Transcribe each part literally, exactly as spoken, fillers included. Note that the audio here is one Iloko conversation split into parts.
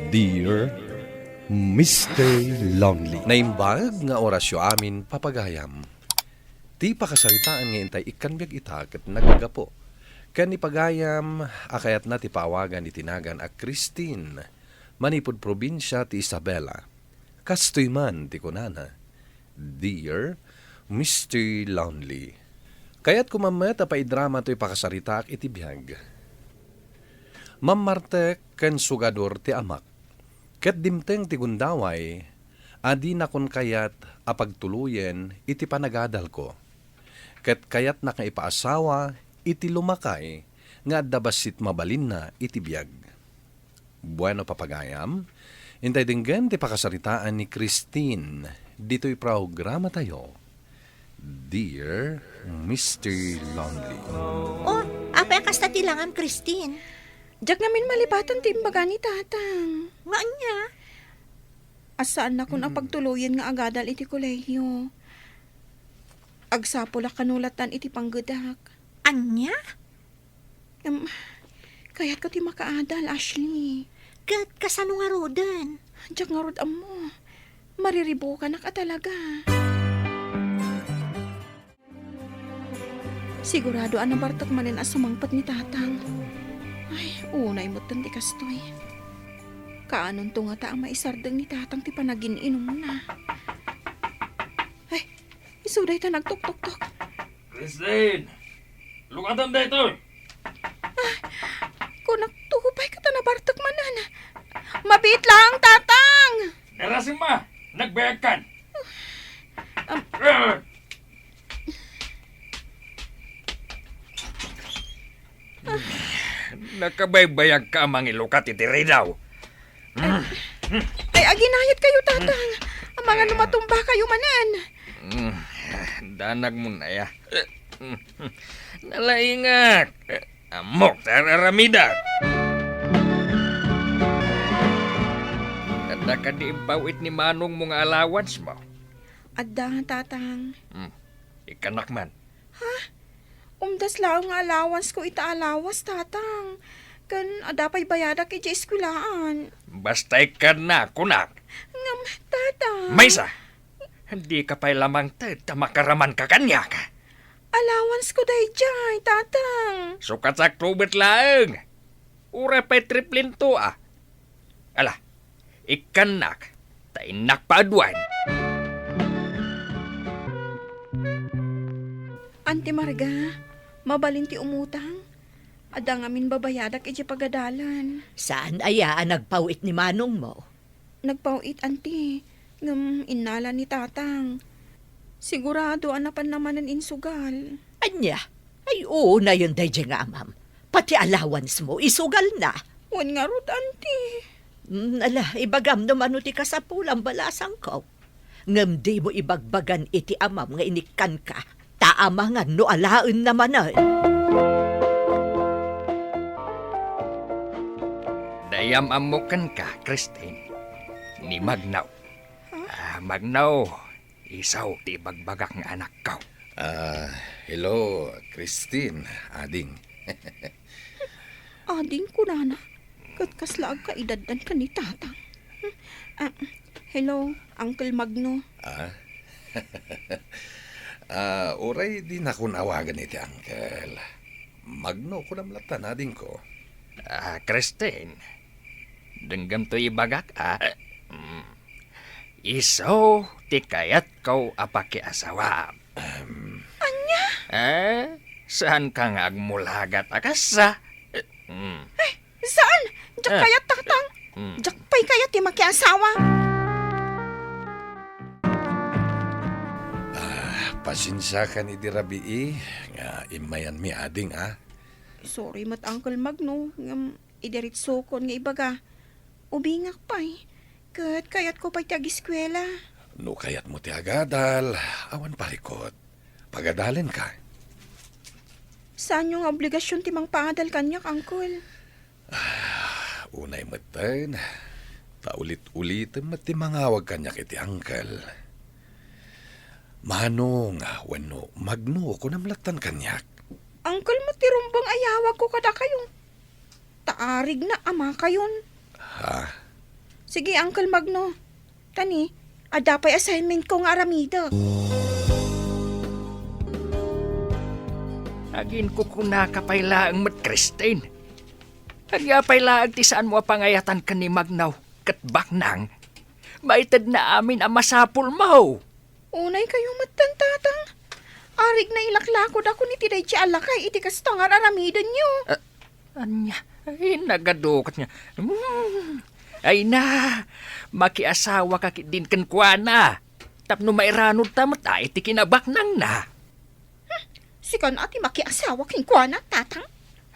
Dear Mister Lonely. Naimbag nga orasyo amin, papagayam. Ti pakasaritaan nga intay ikkan biag ita ket naggapu ken ni pagayam a kayatna ti paawagan iti nagan a Christine, manipud probinsia ti Isabela. Kastoy man ti kunana, "Dear Mister Lonely, kayatko man met a paidrama toy pakasaritaak iti biag. Mammartek ken sugador ti amak, ket dimteng ti gundaway a dinakon kayat a pagtuloyen iti panagadalko, ket kayatnak nga ipaasawa iti lumakay nga adda bassit mabalinna iti biag." Bueno, papagayam, intay denggen ti pakasaritaan ni Christine ditoy programatayo, Dear Mister Lonely. Oh, apay a kasta ti langam, Christine? Diak ngamin malipatan ti imbaga ni Tatang. Nga ania? A saannakon a Mm. pagtuloyen nga agadal iti kolehiyo. Agsapulak kano lattan iti panggedak. Ania? Em, kayatko ti makaadal, Ashley. Ket kasano ngaruden? Diak ngarud ammo. Mariribukanak a talaga. Sigurado a nabartek manen a sumangpet ni Tatang. Ay, unay metten ti kastoy. Kaanonto ngata a maisardeng ni Tatang ti panagin-inumna? Ay, isu dayta nagtuktoktok. Christine! Lukatem daytoy! Ay, kunak to, pay ket a nabartek manen. Mabiit laeng, Tatang! Darasim ma! Nagbayagkan! Am- Ah! Nakabaybayagka a mangilukat iti ridaw. Ay, aginayat kayo, Tatang. Amangan no matumba kayo manen. Mm, danag mo na ya. Nalaingak. Ammok, tararamidak. Adda kadi impaw-it ni manong mo nga allowance mo? Adda, Tatang. Hmm. Ikkanak man. Ha? Umdas laeng nga allowance ko ita a lawas, Tatang. Ken adda pay bayadak idiay eskwelaan. Basta ikkannak, kunak. Ngem, Tatang. Maysa, dika pay la mangted ta makaramanka kaniak. Allowance ko daydiay, Tatang. Sukatsak to met laeng. Uray pay triplento a. Ala, ikkannak, ta innak paaduan. Anti Marga, mabalin ti umutang? Adda ngamin babayadak idiay pagadalan. Saan aya a nagpaw-it ni manongmo? Nagpaw-it, Anti, ngem innala ni Tatang. Sigurado a napanna manen insugal. Ania? Ay, unayen daydiay nga amam. Pati allowance mo, isugalna. Wen ngarud, Anti. Mm, ala, ibagam no mano ti kasapulan, balasangko. Ngem dimo ibagbagan iti amam nga inikkanka, ta amangan no alaenna manen. Dayam ammo kenka, Christine. Ni Magno. Ah, Magno, isu ti ibagbagak nga anakko. Ah, hello, Christine, ading. Ading kunana, ket kasla agkaedaddan ken ni Tatang. Ah, hello, Uncle Magno. Ah? Ah, uray dinakon awagan iti uncle. Magno, kunam lattan, adingko. Ah, Christine, denggem toy ibagak, ah? Mm. Isu ti kayatko a pakiasawaam. Ahem. Ania? Eh, saanka nga agmulagat a kasta? Eh, mm. Ay, saan? Diak kayat, Tatang. Mm. Diak pay kayat ti makiasawa. Ah, pasensiakan idi rabii nga immayanmi, ading, ah. Sorry met, Uncle Magno, ngem idiretsokon nga ibaga. Ubingak pay, ket kayatko pay ti agiskuela. No kayatmo ti agadal, awan parikut. Pagadalenka. Saanyo nga obligasion ti mangpaadal kaniak, Uncle. Ah, unay metten, ta ulit-ulitem met ti mangawag kaniak iti uncle. Manong wenno Magno, kunam lattan kaniak. Uncle met ti rumbeng a yawagko kadakayo. Ta arigna amakayon. Ha? Sige, Uncle Magno. Kani, adda pay assignment ko nga aramidek. Aginkukunaka pay laeng met, Christine. Ania pay laeng ti saanmo a pangayatan ken ni Magno ket baknang? Maitedna amin a masapulmo. Unay kayo met, Tatang. Arik na ilaklakod ako ni ti daydi a lakay iti kasto nga ar-aramidenyo. Ah, ania? Ay, nagadukat nga. Mm. Ay na, makiasawa ka ketdin kenkuana. Tapno mairanod ta met a iti kinabaknangna. Hmm, sikan a ti makiasawa kenkuana, Tatang?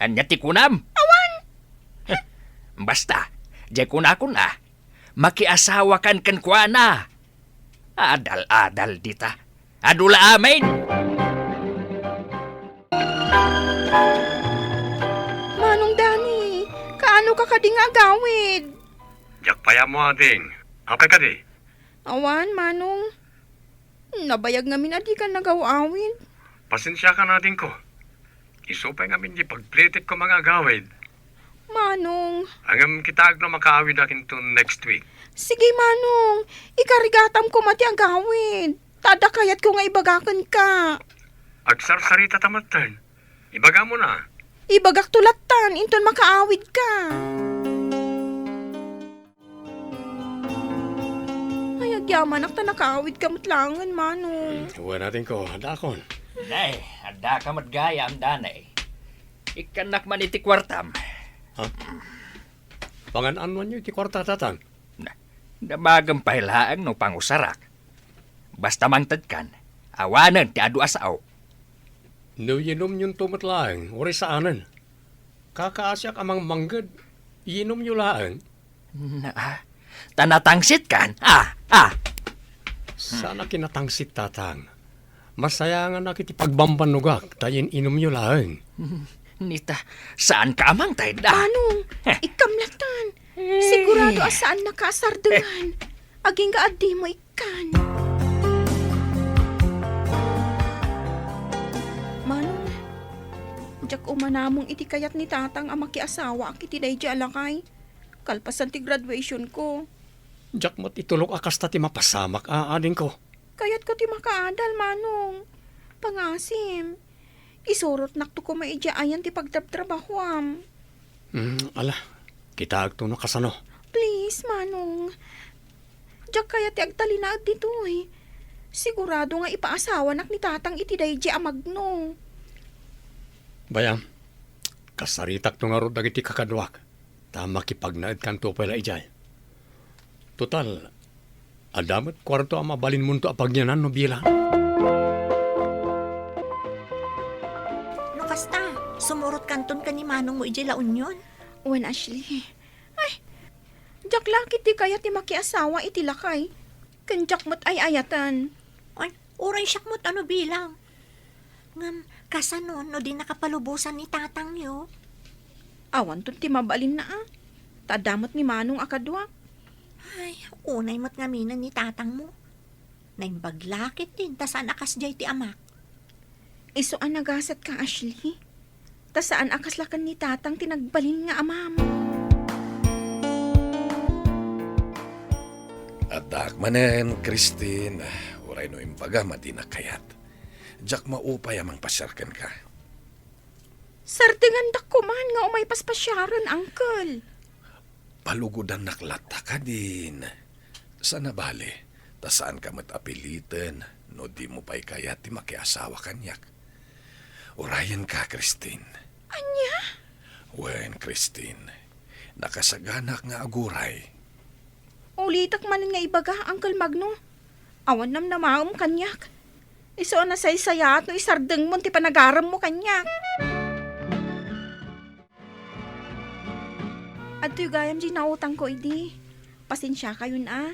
Ania ti kunam? Awan! Basta, diay kunakon a, makiasawa kan kenkuana. Adal-adal dita. Adu la amin! Manong Dani, kaano ka kadi nga agawid? Diak pay ammo, ading. Apay kadi? Awan, Manong. Nabayag ngamin a dika nagaw-awid. Pasensiakan, adingko. Isu pay ngamin diay pagplitek ko nga agawid. Manong. Ngem kitaek no makaawid akin to next week. Sige, Manong. Ikarigatam koma ti agawid. Ta adda kayatko nga ibaga kenka. Agsarsarita ta metten. Ibagam na. Ibagak to lattan, inton makaawid ka. Ay, agyamanak ta nakaawid ka met laengen, Manong. Hmm, wen, adingko, adakon. Nay, adda ka met gayam, Danay. Ikkannak man iti kuartam. Ha? Pangan-anoanyo iti kuarta, Tatang? Na, damagem pay laeng no pangusarak. Basta mangtedkan, awanen ti adu a sao. No yinumyonto met laeng, uray saanen. Kakaasiak a mangmangged, yinumyo laeng. Naa, ta natangsitkan, ah, ah. Saan a kinatangsit, Tatang. Masayanganak iti pagbambannogak, ta yin-inumyo laeng. Nita, saanka a mangted, ah. Manong, eh, ikkamlatan. Eh. Sigurado a saannaka a sardengan. Agingga a dimo ikkan. Manong, diak umanamong iti kayat ni Tatang a makiasawaak iti daydi a lakay. Kalpasan ti graduation ko. Diak met itulok a kasta ti mapasamak, a, adingko. Kayatko ti makaadal, Manong. Pangasim, isurotnakto koma idiay ayan ti pagtrabtrabahoam. Hmm, ala, kitaekto no kasano. Please, Manong. Diak kayat ti agtalinaed ditoy. Sigurado nga ipaasawanak ni Tatang iti daydi a Magno. Bayam, kasaritakto ngarud dagiti kakaduak. Ta makipagnaedkanto pay la idiay. Total, adda met kuarto a mabalinmonto a pagyanan no bilang. No kasta, sumurotkanton ken ni manongmo idiay La Union? Wen, Ashley. Ay, diak la ketdi kayat ti makiasawa iti lakay. Ken diak met ay-ayatan. Ay, uray siak met a no bilang. Ngem, kasano no dinaka palubosan ni tatangyo? Awanton ti mabalinna, a. Ta adda met ni manong a kaduak. Ay, unay met ngaminen ni tatangmo. Naimbag la ketdin ta saan a kasdiay ti amak. Isu a nagasatka, Ashley. Ta saan a kasla ken ni tatang ti nagbalin nga amam. Addaak manen, Christine, uray no imbagam a dinak kayat. Diak maupay a mangpasiar kenka. Sardengandak koman nga umay paspasiaren, uncle. Palugodannak latta kadin. Saan a bale, ta saanka met a piliten no dimo pay kayat ti makiasawa kaniak. Urayenka, Christine. Ania? Wen, Christine, nakasaganak nga aguray. Ulitek manen nga ibaga, Uncle Magno. Awan namnamaem kaniak. Isu a nasaysayaat no isardengmon ti panagaremmo kaniak. Adtoy gayam diay nautangko idi. Pasensiakayon a,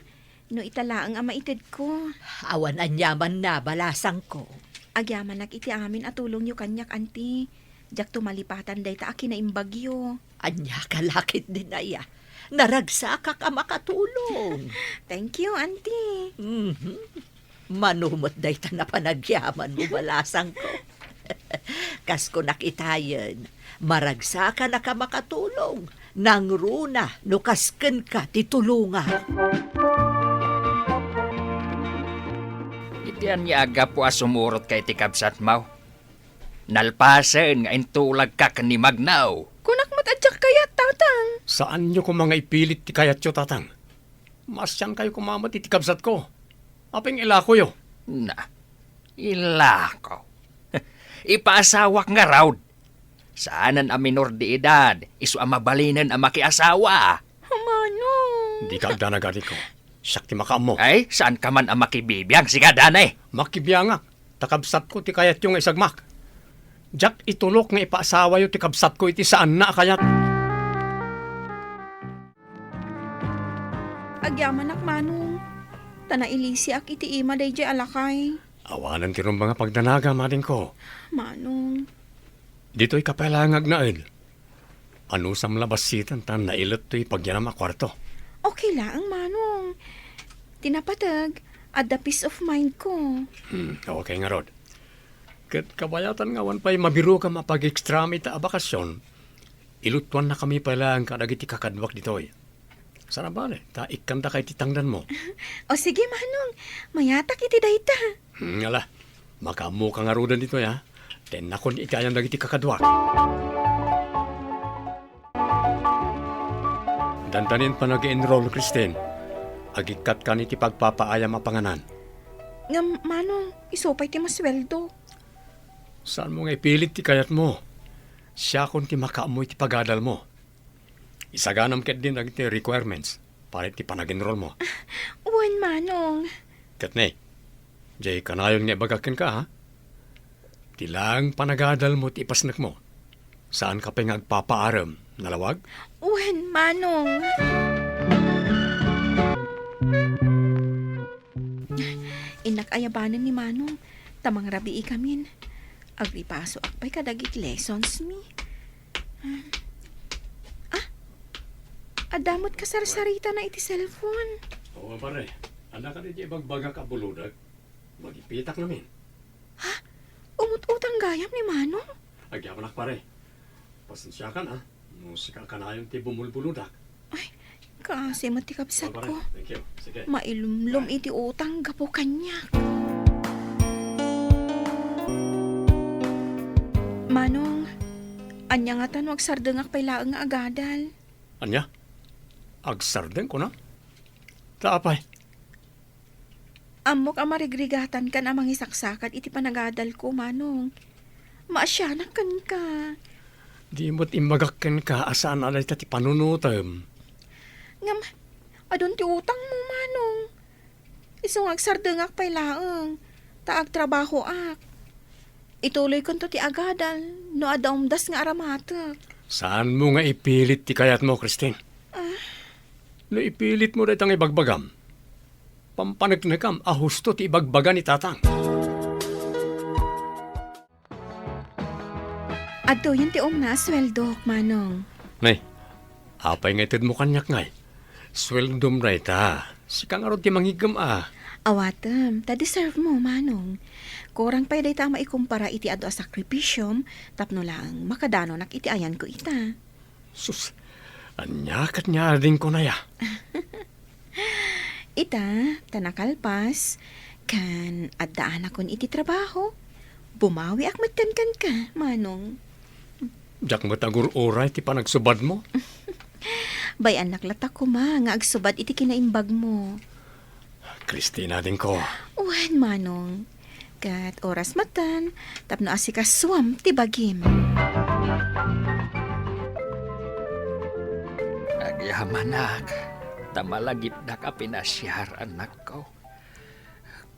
no ita laeng a maitedko. Awan aniamanna, balasangko. Agyamanak iti amin a tulongyo kaniak, Auntie. Diakto malipatan dayta a kinaimbagyo. Ania ka la ketdin aya? Naragsakak a makatulong. Thank you, Auntie. Mhm. Mano met dayta a panagyamanmo, balasangko. Kas kunak itayen, maragsakanak a makatulong. Nangruna no kas kenka ti tulongak. Iti ania a gapu a sumurotka iti kabsatmo? Nalpasen nga intulagka ken ni Magnaw. Kunak met a diak kayat, Tatang. Saanyo koma nga ipilit ti kayatyo, Tatang. Maasiankayo koma met iti kabsatko. Apay nga ilakoyo? Na, ilako. Ipaasawak ngarud. Saanen a minor de edad, isu a mabalinen a makiasawa. Manong. Dika agdanag, adingko. Siak ti makaammo. Ay, saanka man a makibibiang, sika, Danay? Makibiangak. Ta kabsatko ti kayatyo nga isagmak. Diak itulok nga ipaasawayo ti kabsatko iti saanna a kayat. Agyamanak, Manong. Ta nailisiak iti ima daydiay a lakay. Awanen ti rumbeng a pagdanagam, adingko. Manong. Ditoy ka pay laeng nga agnaed. Anusam la bassiten ta nailet toy pagyanam a kuarto. Okay laeng, Manong. Ti napateg, adda peace of mind ko. Hmm, okay ngarud. Ket kabayatan nga awan pay mabirokam a pag-extra ita a bakasyon, ilutuannakami pay laeng kadagiti kakaduak ditoy. Saan a bale, ta ikkandaka iti tangdanmo. O sige, Manong. Mayatak iti dayta. Hmm, ala. Makaammoka ngaruden ditoy, ha? Tennakon iti ayan dagiti kakaduak. Dandanin panag-enroll, Christine. Agikkatka iti pagpapaayam a panganan. Ngem, Manong, isu pay ti masueldo. Saanmo nga ipilit ti kayatmo. Siakon ti makaammo iti pagadalmo. Isaganam ketdin dagiti requirements para iti panag-enrollmo. Wen, Manong. Ket ne, diay kanayon nga ibagak kenka, ha? Ti laeng panagadalmo ti ipasnekmo. Saanka pay nga agpapaarem, nalawag? Wen, Manong. Innak ayabanen ni Manong, ta mangrabiikamin. Agripasoak pay kadagiti lessons mi. Ah, adda met kasarsaritana iti cellphone. Oo, pare. Adda kadi ti ibagbagak a buludak? Magipitak ngamin. Ha? Umut-utang gayam ni Manong? Agyamanak, pare. Pasensiakan, ah. No sika kanayon ti bumulbuludak. Ay, kaasi met ti kabsat ko. Thank you. Sige. Mailumlom iti utang gapu kaniak. Manong, ania ngata no agsardengak pay laeng nga agadal? Ania? Agsardeng, kuna? Ta apay? Ammok a marigrigatankan a mangisaksakat iti panagadalko, Manong. Maasianak kenka. Di met imbagak kenka a saan a dayta ti panunotem. Ngem, adun ti utangmo, Manong. Isu nga agsardengak pay laeng, ta agtrabahoak. Ituloykonto ti agadal no adda umdas nga aramatek. Saanmo nga ipilit ti kayatmo, Christine. Ah. No ipilitmo dayta nga ibagbagam, pampaneknekam a husto ti ibagbaga ni Tatang. Adtoyen ti umna a sueldok, Manong. Nay, apay nga itedmo kaniak, ngay? Sueldom dayta. Sika ngarud ti mangiggem a. Awatem, ta deserve mo, Manong. Kurang pay dayta a maikumpara iti adu a sakripisiom tapno laeng makadanonak iti ayanko ita. Sus, ania ket nga adingko naya? Ita, ta nakalpas, kan addaanakon iti trabaho, bumawiak metten kenka, Manong. Diak met agur-uray ti panagsubadmo. Bay-annak latta koma nga agsubad iti kinaimbagmo. Christine, adingko. Wen, Manong. Ket oras metten tapno asikasuam ti bagim. Agyamanak, ta malagipdak a pinasiar, anakko.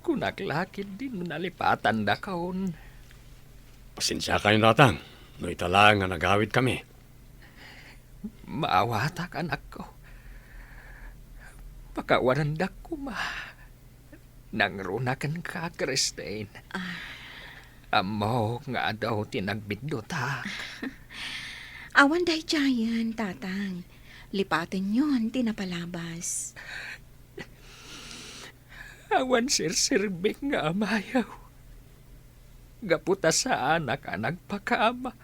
Kunak la ketdi no nalipatandakon. Pasensiakayo, Tatang, no ita laeng nga nagawidkami. Maawatak, anakko. Pakawanendak koma. Nangruna kenka, Christine. Ah. Ammok nga adu ti nagbiddutak. Awan daydiayen, Tatang. Lipatenyon ti napalabas. Awan serserbik nga amayo. Gapu ta saanak a nagpakaama.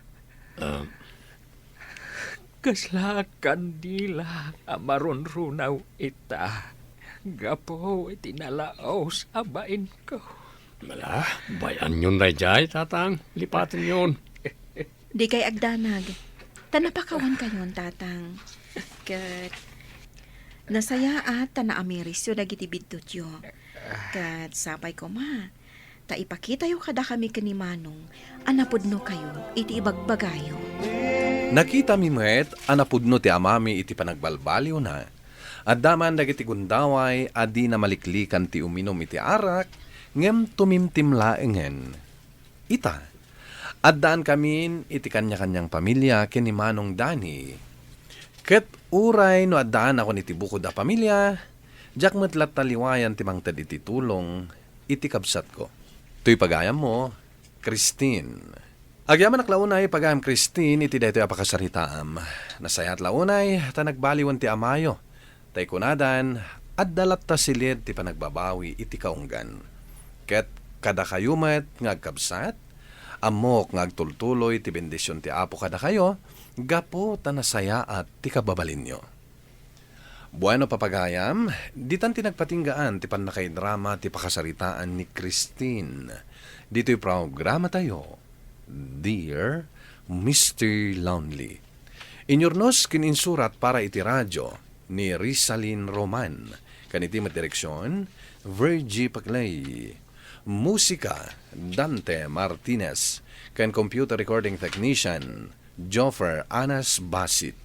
Ah. Kasla kandila a marunrunaw ita gapu iti nalaus a bainko. Ala, bay-anyon daydiay, Tatang. Lipatenyon. Dikay agdanag. Ta napakawankayon, Tatang. Ket nasayaat ta naamirisyo dagiti biddutyo. Ket sapay koma, ta ipakitayo kadakami ken ni Manong a napudnokayo iti ibagbagayo. Nakitami met a napudno ti amami iti panagbalbaliwna. Adda man dagiti gundaway a dina maliklikan ti uminum iti arak, ngem tumimtim laengen. Ita, addaankamin iti kaniakaniang pamilia ken ni Manong Dani. Ket uray no addaanakon iti bukod a pamilia, diak met latta liwayan ti mangted iti tulong iti kabsatko. Toy pagayammo, Christine. Agyamanak la unay, pagayam Christine, iti daytoy a pakasaritaam. Nasayaat la unay ta nagbaliwen ti amayo. Tay kunadan, adda latta silid ti panagbabawi iti kaunggan. Ket kadakayo met nga agkabsat, ammok nga agtultuloy ti bendision ti Apo kadakayo gapu ta nasayaat ti kababalinyo. Bueno, papagayam, ditan ti nagpatinggaan ti pannakaidrama ti pakasaritaan ni Christine. Ditoy programatayo, Dear Mister Lonely. Inyurnos ken insurat para iti radio ni Rizalin Roman. Ken iti met direksion, Virgie Paclay. Musika, Dante Martinez. Ken computer recording technician, Joffer Anas Basit.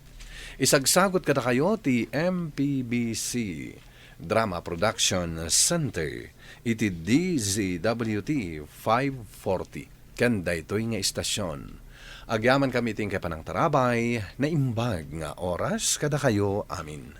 Isagsagut kadakayo ti M P B C Drama Production Center iti D Z W T five forty. Ken daytoy nga istasion, agyamankami iti inkay panangtarabay, naimbag nga oras kadakayo amin.